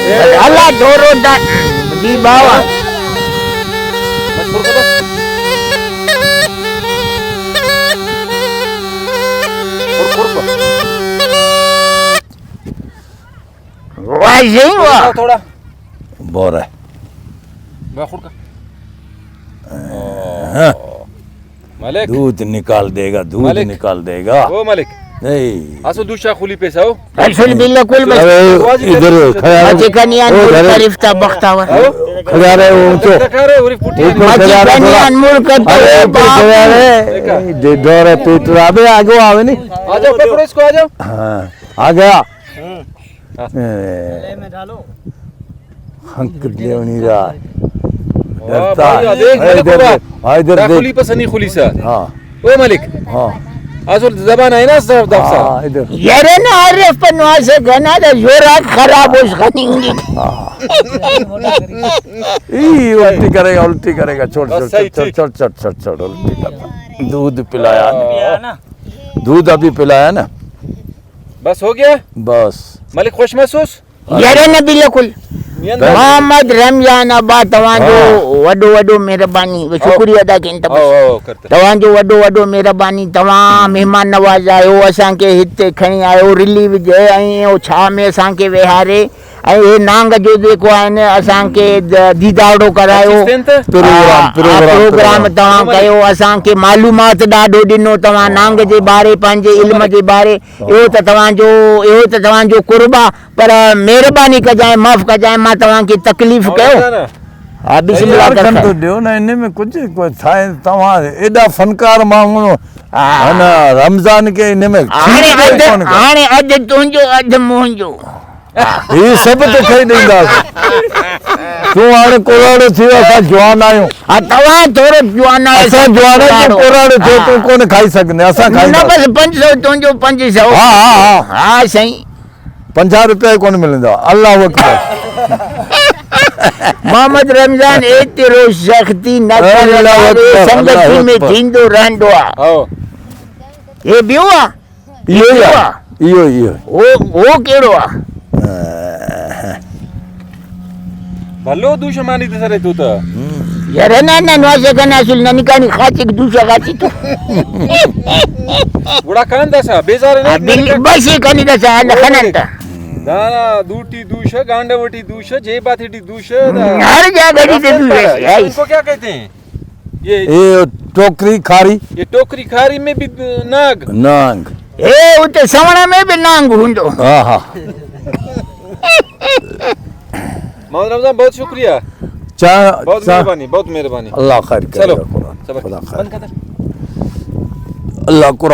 अल्लाह थोरो जी बाबा वाह सही वाह थोड़ा बोर है मलिक दूध निकाल देगा, दूध निकाल देगा ओ मलिक। नहीं आसो दूसरा खुली पैसा हो असल बिल्कुल बस इधर मचे कनियान मुल्क का बख्तावर खड़ा रहे ऊंचो मचे कनियान मुल्क अरे खड़ा रहे दे डोरे पेट अबे आगे आवे नहीं, आ जाओ पकड़ो इसको, आ जाओ। हां आ गया में डालो हंक ले रहा डरता है। इधर इधर खुली पसंद नहीं खुली सा। हां ओ मलिक हां असल जबान है ना सब दफसा इधर यारे ना अरे पनवा से घना दा जोरा खराब उस खनिंगी ई उल्टी करेगा, उल्टी करेगा, छोड़ छोड़ छोड़ छोड़ छोड़ छोड़ छोड़ उल्टी करता। दूध पिलाया ना, दूध अभी पिलाया ना, बस हो गया बस। मलिक खुश महसूस यारे ना बिल्कुल। मोहम्मद रमजान अब्बा तव्हांजो वॾो वॾो महिरबानी, शुक्रिया अदा कनि त तव्हांजो वॾो वॾो महिरबानी। तव्हां महिमान नवाज़ आहियो, असांखे हिते खणी आयो रिलीफ जे ऐं छांव में असांखे वेहारे ऐं हे नांग जो जेको आहे न असांखे दीदारो करायो, प्रोग्राम तव्हां कयो, असांखे मालूमात ॾाढो ॾिनो तव्हां नांग जे बारे, पंहिंजे इल्म जे बारे। इहो त तव्हांजो कुर्ब आहे, पर महिरबानी कजांइ, माफ़ कजांइ, मां तव्हांखे तकलीफ़ कयो। हा बिस्मिल्लाह कर तो ॾियो न, इन में कुझु तव्हां एॾा फनकार माण्हू न रमज़ान खे इन में हाणे अधु तुंहिंजो अधु मुंहिंजो, ही सभु तोखे ॾींदासीं। तूं हाणे कोराड़ो थी वियो, असां जवान आहियूं। हा तव्हां थोरो जवान आहियो, असां जवान आहियूं, तूं कोराड़ो थियो, तूं कोन खाई सघंदे, असां खाई न। बसि 500 तुंहिंजो 500। हा हा हा हा साईं 50 रुपया कोन मिलंदो। अल्लाह अकबर। मोहम्मद रमज़ान एतिरो सख़्ती न कर, संगती में थींदो रहंदो आहे। हे ॿियो आहे, इहो ई आहे, इहो इहो उहो कहिड़ो आहे? भलो दुश्मनी ते सरे तू तो यार ना ना नवासे कना सुल ननिकानी खाची दूसरा खाची तू बुढ़ा कान दसा बेजार ने बस ये कनी दसा लखनंता दाना दूटी दूश गांडवटी दूश जेबाथीटी दूश हर जगह ते दूश। इसको क्या कहते हैं? ये टोकरी खारी, ये टोकरी खारी में भी नाग नांग ए उते सवण में भी नांग हुंदो। हां हां मोहम्मद रमजान बहुत शुक्रिया, बहुत मेहरबानी, बहुत मेहरबानी। अल्लाह खैर करे, चलो खुदा खैर, अल्लाह।